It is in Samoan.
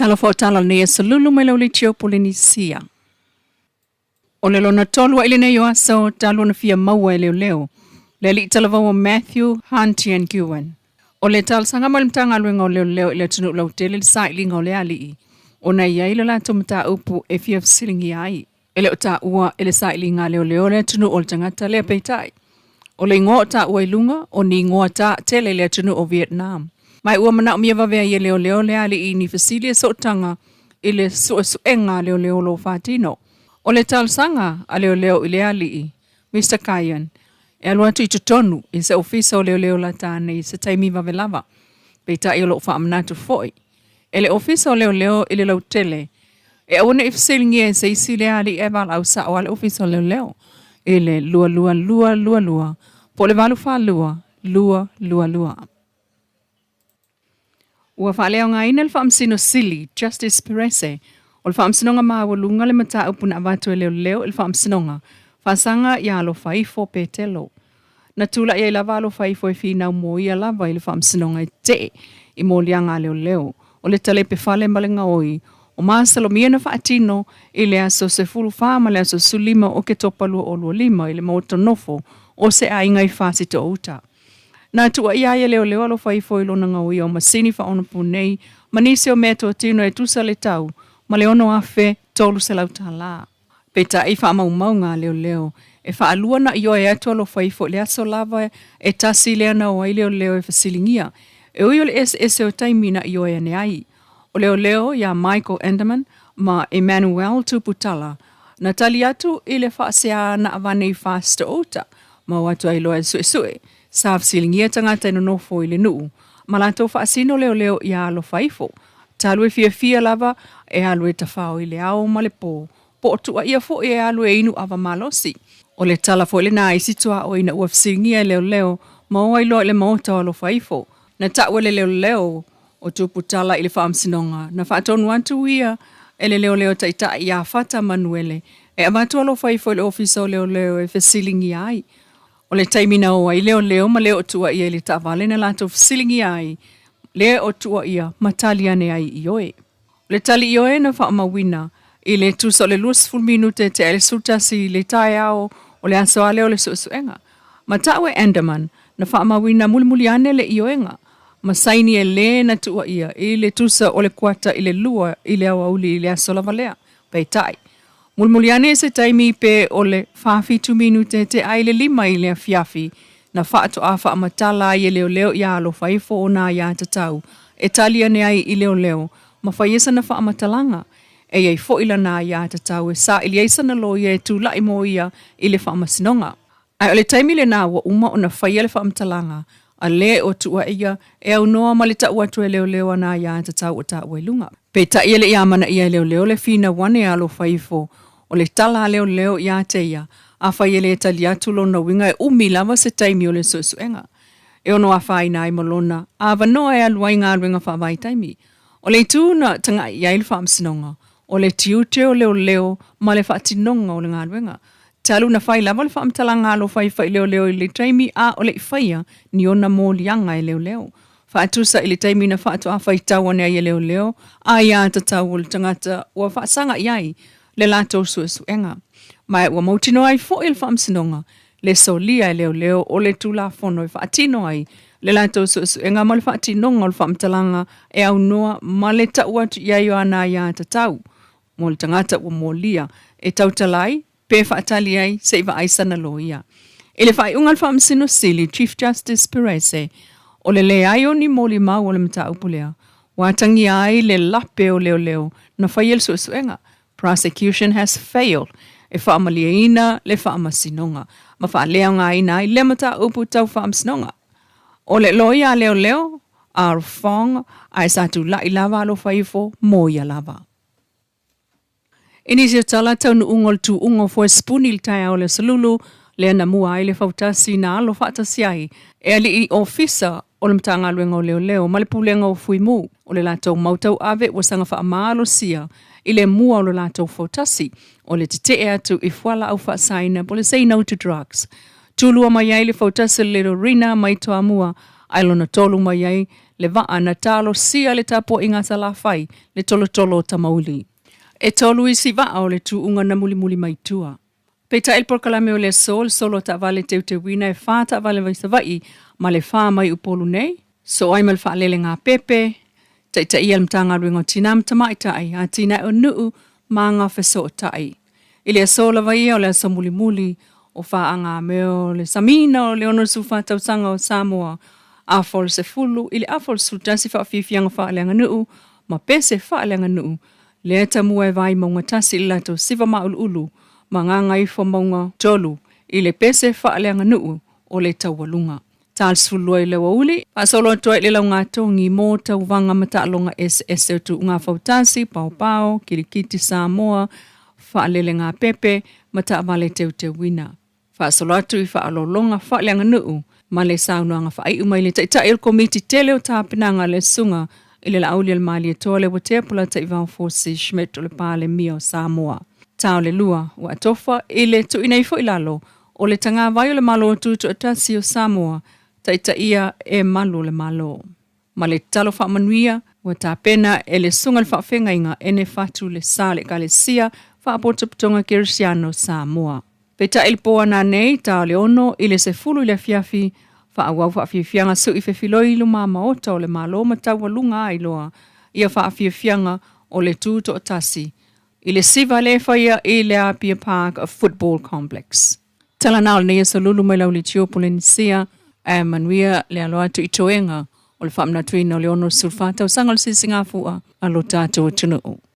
Talofa o tala o lenei aso lulu mai lau o Polenisia. O le lona tolu ai lenei o aso talu ona fia maua e leoleo le alii talavou o Matthew Han Tian Guan. O le talosaga mai le Matagaluega o Leoleo i le atunuu lautele le sailiga o le alii ona e i ai le latou mataupu e fia fesiligia ai. E le o taua e le sailiga a leoleo le atunuu o le tagata lea peitai. O le igoa o taua i luga, o ni igoa taatele i le atunuu o Vietnam. Ma ua manaomia vave ai e leoleo le alii i ni fesili e sootaga i le suesuega a leoleo o lo o faatino. O le talosaga a leoleo i le alii, Mr. Kayan, e alu atu i totonu i se ofisa o leoleo lata ane i se taimi vave lava. Peitai o lo o faamanatu foi e le ofisa o leoleo i le lautele e aua ne i fesiligia e se isi le alii ae valaau sao lava le ofisa o leoleo i le 22222 po o le 842 222. Ua faaleaogaina le Faamasino Sili, Justice Perese, o le Faamasinoga Maualuga le mataupu na avatu e leoleo i le Faamasinoga Faasaga ia Alofaifo Petelo. Na tulai ai lava Alofaifo e finau mo ia lava i le Faamasinoga e tetee i moliaga a leoleo o le talepe fale ma le gaoi o masalomia na faatino i le aso 14 ma le aso 15 o Oketopa 2025 i le maota nofo o se aiga i Fasitoouta. Na tuuaia ai e leoleo Alofaifo i lona gaoia o masini faaonaponei ma nisi o meatotino e tusa le tau ma le $6,300 tala. Peitai i faamaumauga a leoleo, e faalua na ioe atu Alofaifo i le aso lava e tasi lea na o ai leoleo e fesiligia, e ui o le eseese o taimi na ioe ane ai. O leoleo ia Michael Enderman ma Emmanuel Tuputala na tali atu i le faasea na avane i Fasitoouta ma o atu ai loa e suesue. Sa fesiligia tagata e nonofo i le nuu ma latou faasino leoleo ia Alofaifo, talu e fiafia lava e alu e tafao i le ao ma le po, po o tuuaia foi e alu e inu ava malosi. O le tala foi lena a isi tuaoi ina ua fesiligia e leoleo ma o ai loa i le maota o Alofaifo. Na tau e le leoleo o Tuputala i le faamasinoga, na faatonu atu ia e le leoleo taitai ia Fata Manuele e avatu Alofaifo i le ofisa o leoleo e fesiligia ai. O le taimi na o ai leoleo ma le o tuuaia i le taavale na latou fesiligia ai le o tuuaia ma tali ane ai ioe. O le tali ioe na faamauina i le tusa o le 20 minute tea i le 11 i le taeao o le aso lea o le suesuega. Ma tau e Enderman na faamauina mulimuli ane le ioega ma saini e le na tuuaia i le tusa o le kuata i le 2 i le aoauli i le aso lava lea. Peitai, mulimuli ane i se taimi pe o le 47 minute tea i le 5 i le afiafi na faatoa faamatala ai e leoleo ia Alofaifo ona aiatatau e tali ane ai i leoleo ma fai ai sana faamatalaga. E i ai foi lana aiatatau e saili ai sana loia e tulai mo ia i le faamasinoga. Ae o le taimi lena ua uma ona faia le faamatalaga a le o tuuaia e aunoa ma le tau atu e leoleo ana aiatatau o taua i luga. Peitai e le i amanaia e leoleo le finau ane a Alofaifo o le tala a leoleo ia te ia, afai e le tali atu lona uiga e umi lava se taimi o le suesuega. E ono afaina ai ma lona avanoa e alu ai galuega faavaitaimi. O le itu na tagai i ai le faamasinoga, o le tiute o leoleo ma le faatinoga o le galuega. Talu na fai lava le faamatalaga alofaifo i leoleo i le taimi a o le i faia ni ona moliaga e leoleo. Faatusa i le taimi na faatoa faitau ane ai e leoleo aiatatau o le tagata ua faasaga i ai le latou suesuega. Ma ua mautinoa ai foi e le faamasinoga le solia e leoleo o le Tulafono e faatino ai le latou suesuega ma le faatinoga o le faamatalaga e aunoa ma le tau atu i ai o ana aiatatau mo le tagata ua molia e tautala ai pe faatali ai se i vaai sana loia. I le faaiuga a le Faamasino Sili, Chief Justice Perese, o le leai o ni molimau o le mataupu lea, ua atagia ai le lape o leoleo na faia le suesuega, Prosecution has failed, e faamalieina le faamasinoga ma faaleaogaina ai lea mataupu tau faamasinoga. O le loia a leoleo, R. Fong, ae sa tulai lava alofa ifo mo ia lava. I nisi o tala taunuuga o le tuuga o Foesipuni i le taeao o le Aso Lulu, lea na mua ai le fautasi na alo faatasi ai e alii ofisa o le Matagaluega o Leoleo ma le Pulega o Fuimu o le latou mau tauave ua saga faamalosia i le mua o le latou fautasi o le tetee atu i fualaau faasaina po o le say no to drugs. Tulua mai ai le fautasi o le Little Rina mai Toamua. Ae lona tolu mai ai le vaa na talosia le tapuaiga a Salafai, le tolotolo o Tamauli. E tolu isi vaa o le tuuga na mulimuli mai tua. Peitai le polokalame o le aso, le solo a taavale teuteuina e fa taavale mai Savaii ma le fa mai Upolu nei, soo ai ma le faalelega pepe, taitaia le Matagaluega o Tina ma Tamaitai, Atinae o Nuu ma Agafesootai. I le aso lava ia o le aso mulimuli o faaagamea o le samiina o le 64 tausaga o Samoa, afa o le 10 i le afa o le 11 faafiafiaga faaleaganuu ma pese faaleaganuu, lea e tamua e vai mauga tasi i le latou siva mauluulu ma gagaifomauga 3 i le pese faaleaganuu o le taualuga. Ta le 12 i le aoauli, faasolo atu ai i le laugatogi mo tauvaga ma taaloga eseese o tuuga fautasi, paopao, kilikiti Samoa, faalelega pepe ma taavale teuteuina. Faasolo atu i faaaloaloga faaleaganuu ma le saunoaga faaiu mai le Taitai o le Komiti tele o tapenaga a le Susuga i le Laauli a le Malietoa Leuatea Polataivao Fosi Schmidt o le Palemia o Samoa. Ta o le lua ua atofa i le tuuina ifo i lalo o le tagavai o le Malo Tutoatasi o Samoa, taitaia e malu o le Malo. Ma le tatalo faamanuia ua tapena e le Susuga i le Faafeagaiga Ene Fatu le Sa o le Ekalesia Faapotopotoga Kerisiano Samoa. Peitai le po ana nei, ta o le 6 i le 10 i le afiafi, faaauau faafiafiaga sui fefiloi i luma maota o le Malo ma taualuga ai loa ia faafiafiaga o le Tutoatasi i le siva le faia i le Apia Park Football Complex. Tala na o lenei aso lulu mai lau litio Polenisia, ae manuia le alo atu i toega o le faamanatuina o le 64 tausaga o le sisigafua a lo tatou atunuu.